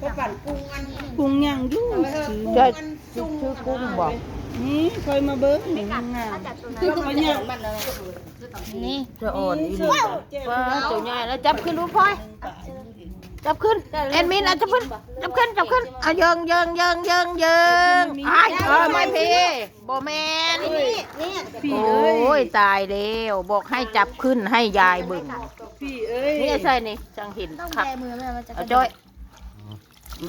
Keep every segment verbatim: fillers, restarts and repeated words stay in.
ก็ปั่นกุ้งอันนี้ กุ้งย่างอยู่ เอาไว้เถอะ ซื้อ กุ้งอันจุ่ม ชื่อกุ้งบอก นี่ค่อยมาเบิ่งนี่งาม คือ ก็ มัน ย่าง มันเลย นี่จะอ่อนอีหลี เจ้า ว้าตัวใหญ่แล้วจับขึ้นดูพลอยจับขึ้นแอดมินเอาจับขึ้นจับขึ้นจับขึ้นเอาเยิงเยิงเยิงเยิงเยิงไอ้ายเออไม่พีบ่แมน นี่นี่ พี่ โอ เอ้ ้ย ย ตายแล้วบอกให้จับขึ้นให้ยายเบิ่ง พี่เอ้ย นี่ใส่นี่จังเห็น ต้อง คัก แบมือแม่มันจะ เอาจ้อย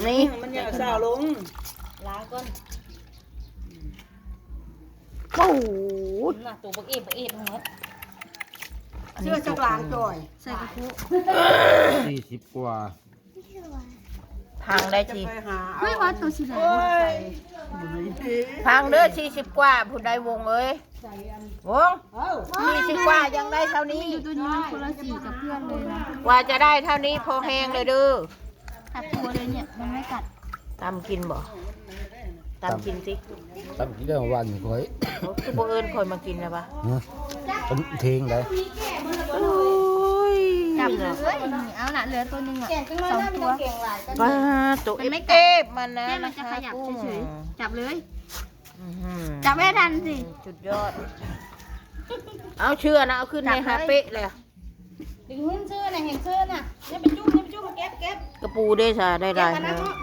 นี่ มันยังสาวลง ล้างก่อน โอ้โห น่ะตัวบักเอฟบักเอฟทั้งหมด เสื้อจักรหลางจ่อย ใส่กระพุ สี่สิบกว่า พังได้ที ไปหา เฮ้ยว่าตัวสีแดง โอ้ย พังเด้อสี่สิบกว่าผู้ใดวงเอ้ย วง เอ้า สี่สิบกว่ายังได้เท่านี้ ดูตัวนี้มันคนละสีกับเพื่อนเลยนะ กว่าจะได้เท่านี้พอแห้งเลยเด้อ ขับตัวเลยเนี่ยมันไม่กัด ตำกินบ่ตำกินสิ ตั้งเรื่องวันคอย โอ้คือบ่เอิ้นคอยมากินนะปะ นะต้นเทงได้ โอ้ย จับเลยเอาละเหลือตัวหนึ่งอ่ะสองตัว ป้าตัว มันไม่กัด เอฟๆมันนะ เนี่ยมันจะขยับ นะคะกุ้ง เฉยๆจับเลย อื้อหือ จับให้ทันสิ สุดยอด เอาเชื่อนะเอาขึ้นใน จับเลย ฮาเป๊ะเลย ดึงหื้นเสื้อน่ะเห็นเสื้อน่ะเนี่ยไปจุ่มเนี่ยไปจุ่มมาเก็บเก็บ กระปูได้ซะได้ เก็ ได้ บมาแล้วเนาะ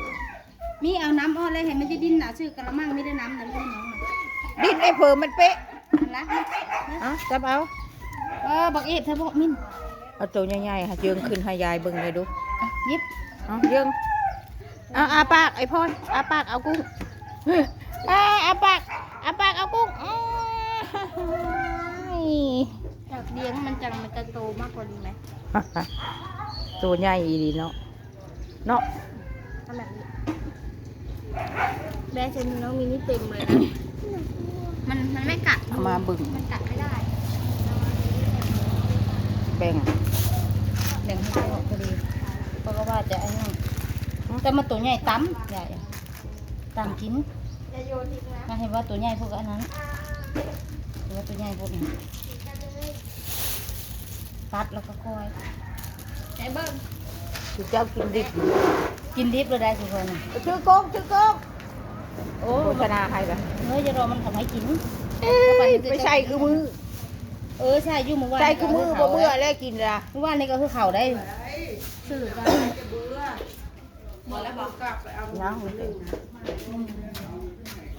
มีเอาน้ำออกเลยเห็นมันจะดิ้นหนาชื่อกระมังไม่ได้น้ำนะลูกน้องน่ะ ดิ้นไอ้เผิมมันเป๊ะ มันละมันเป๊ะนะ เอาจับเอา เออบักเอฟเธอบอกมิน เอาตัวใหญ่ๆค่ะเยิงขึ้นให้ยายเบิ่งเลยดู อ่ะหยิบ เอาเยิงเอาอาปากไอ้พลอยอาปากเอากุ้งเอาอาปากอาปากเอากุ้งอ้าย อยากเลี้ยงมันจังมันจะโตมากกว่านี้ไหม ตัวใหญ่อีหลีเนาะเนาะ ขนาดนี้แม่ฉันน้องมินนี่เต็มเลยนะมันมันไม่กัด เอามาเบิ่ง มันกัดไม่ได้ แบ่ง แบ่งให้เขาออกพอดีเพราะว่าจะไอ้นั่นแต่มาตัวใหญ่ตั้มใหญ่ตั้มกินมาเห็นว่าตัวใหญ่พวกอันนั้นหรือว่าตัวใหญ่พวกนี้ตัดแล้วก็ค่อย คือเจ้ากินดิบ กินดิบเลยได้ทุกคนน่ะ ชื่อโก้งชื่อโก้งโอ้โฆษณาใครกัน เฮ้ยจะรอมันทำให้กิน เอ้ยไปใส่คือมือ เออใช่อยู่เมื่อวาน ใส่คือมือบ่เบื่อแล้วกินละ เมื่อวานนี่ก็คือเขาได้สื่อกัน ยัง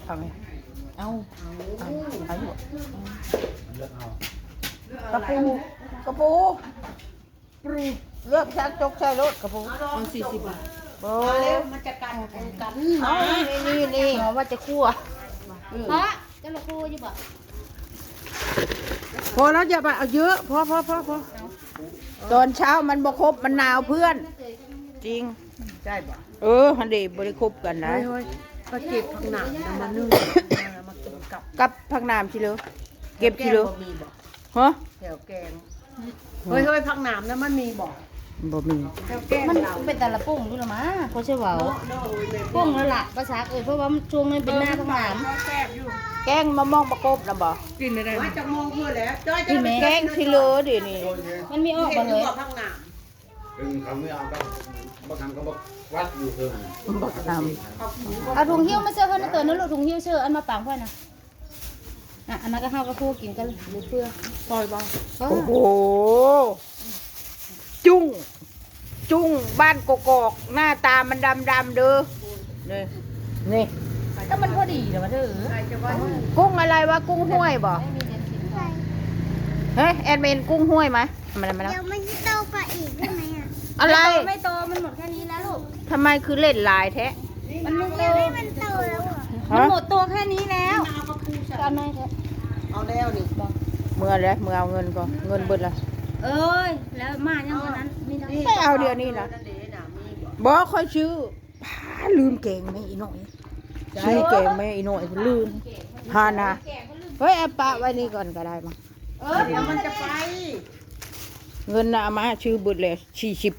ทำไม เอา เอาเอาอยู่กระปูกระปูเลือกชักจกใส่รถกระปู เอาสี่สิบบาท โอ้ มาเร็วมันจะกัดกัน เอานี่นี่นี่ หมอว่าจะคั่วเพราะจะละคั่วอยู่บ่ พอแล้วอย่าไปเอาเยอะพอพอพอพอตอนเช้ามันบ่ครบมันหนาวเพื่อน จริง ใช่ปะ เออฮันเดบ่ได้คบกันนะ เฮ้ยเฮ้ยก็เก็บผักหนามนะมานึ่งมากินกับ กับผักหนามชิเลอเก็บชิเลอ แกงบ่มีบ่ ฮะ แถวแกงเฮ้ยเฮ้ยผักหนามนะมันมีบ่ บ่มี แถวแกง มัน เรา เป็นแต่ละปุ่งอยู่ละมาเขาเชื่อว่า เนาะเนาะโอ้ยแม่ ปุ่งแล้วล่ะภาษาเออเพราะว่าช่วงนั้นเป็นหน้าผักหนาม แสบอยู่ แกงมะม่วงประกบนะบ่ กินอะไรว่าจะมองเพื่อแล้วจ้อย กินไหม แกงชิเลอเดี๋ยวนี้ มันมีออกมาเลย ผักหนาม ถึงเขาไม่เอาก็บางครั้งก็บอกวัดอยู่เพิ่ม บักหนาม เอาถุงหิ้วมาเชื่อเขาในตัวนั้นลูกถุงหิ้วเชื่ออันมาปางไว้นะอ่ะอันนั้นก็ห้าวก็คู่กินกันหรือเพื่อ ปล่อยบ้าง เออ โอ้โห จุ้ง จุ้งบ้านกกอกหน้าตามันดำดำๆเด้อนี่นี่ ก็มันพอดีแล้ววะเธอ กุ้งอะไรวะกุ้งห้วยบ่ ไม่มีเดนทิน เฮ้ยแอดมินกุ้งห้วยไหมมาแล้วมาแล้ว เดี๋ยวมันจะโตกว่าอีกใช่ไหมอ่ะ อะไร ไม่โตมันหมดแค่นี้แล้วลูก ทำไมคือเล่นหลายแท้ มันไม่โต นี่มันโตแล้วอ่ะ มัน ฮะ หมดตัวแค่นี้แล้ว เอาแล้วนี่ เมื่อแล้วเมื่อเอาเงินก่อนเงินเบิดละ เอ้ยแล้วมายังวันนั้นไม่ได้ ไม่เอาเดี๋ยวนี้นะบอกค่อยซื้อพาลืมแกงแม่อีน้อยซื้อแกงแม่อีน้อยลืมฮานะเฮ้ยเอาปะไว้นี่ก่อนก็ได้มั้ง เออเดี๋ยวมันจะไป เงินน่ะเอามาซื้อเบิดเลยสี่สิบ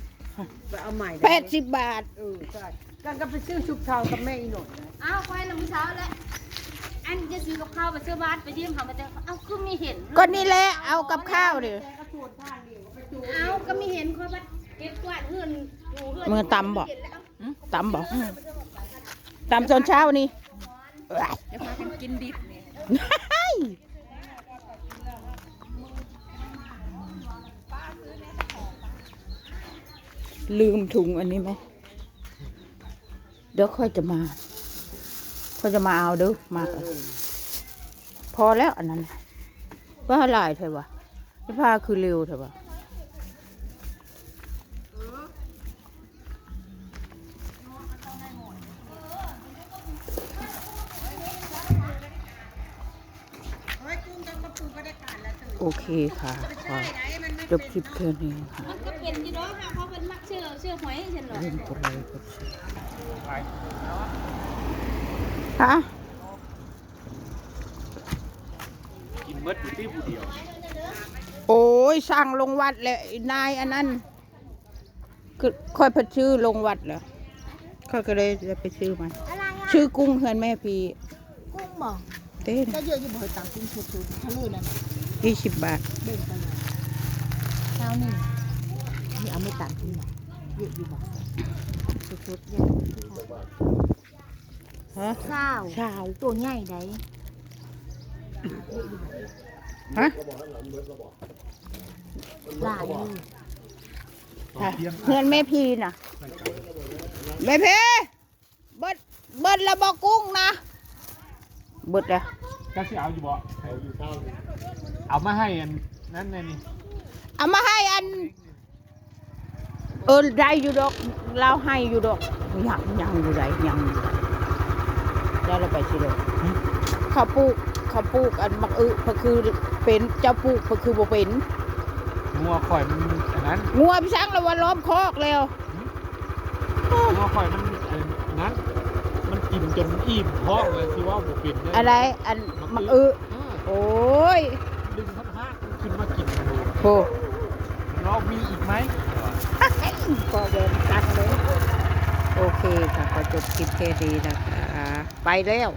ไปเอาใหม่ แปดสิบบาท เออใช่กันก็ไปซื้อชุบเทากับแม่อีหน่อยนะ อ้าวควายลำเช้าแล้วอันจะซื้อกับข้าวมาเชื่อบ้านไปเยี่ยมเขามาแต่เอาคือไม่เห็น ก็นี่แหละเอากับข้าวเดี๋ยว เอาก็ไม่เห็นคอยบัดเก็บกวาดเฮือนถูเฮือน มือตำบ่ เห็นแล้ว ตำบ่ ตำตอนเช้านี่ เดี๋ยวพากันกินดิบนี่ ลืมถุงอันนี้ไหม เดี๋ยวค่อยจะมา ค่อยจะมาเอาเด้อ มาก่อน พอแล้วอันนั้น ว่าหลายเถอะวะ จะพาคือเร็วเถอะวะ โอเคค่ะ ขอจบคลิปแค่นี้ค่ะ มันก็เป็นอยู่เนาะค่ะ เพราะมันมักเชื่อ เชื่อหวยเช่นหรอ อย่าลืมกดไลค์กดแชร์ ฮะ กินเบิดอยู่ที่ผู้เดียว โอ้ย สั่งลงวัดแหละ นายอันนั้น คือค่อยพัดชื่อลงวัดแล้ว ค่อยก็เลยจะไปซื้อมา อะไรอะ ชื่อกุ้งเฮือนแม่พี กุ้งบ่ เต้น ก็เยอะอยู่บ่ เฮ้ย ต่างกุ้งสุดๆ ทะเลนั่นน่ะ ยี่สิบบาท เบ่งไปเลย เช้านี่ นี่เอาไม่ต่างกุ้งบ่ เยอะอยู่บ่ สุดๆ เยอะ ฮะ ซาว ซาว ตัวใหญ่ใด ฮะ หลายอยู่ ค่ะ เฮือนแม่พีน่ะ แม่พี เบิด เบิดแล้วบ่กุ้งนะ เบิดแล้ว ก็สิเอาอยู่บ่ เอามาให้อันนั้นแน่นี่ เอามาให้อัน เออ ได้อยู่ดอก ลาวให้อยู่ดอก ยัง ยังอยู่ใด ยังอยู่ใด แล้วเราไปสิเลย เขาปลูก เขาปลูกอันมักอึ เพิ่นคือเป็น เจ้าปลูก เพิ่นคือบ่เป็น งัวข่อยมันอันนั้น งัวพี่ช้างละว่าล้อมคอกแล้ว งัวข่อยมันอันนั้น มันกินจนอิ่มท้องเลย ที่ว่าบ่เป็นเนี่ย อะไร อันมักอึ เออ โอ้ย ดึงข้างๆ ขึ้นมากิน โห ลองมีอีกไหม ก็เดินตักเลย โอเคค่ะ ขอจบคลิปแค่นี้นะคะ ไปแล้ว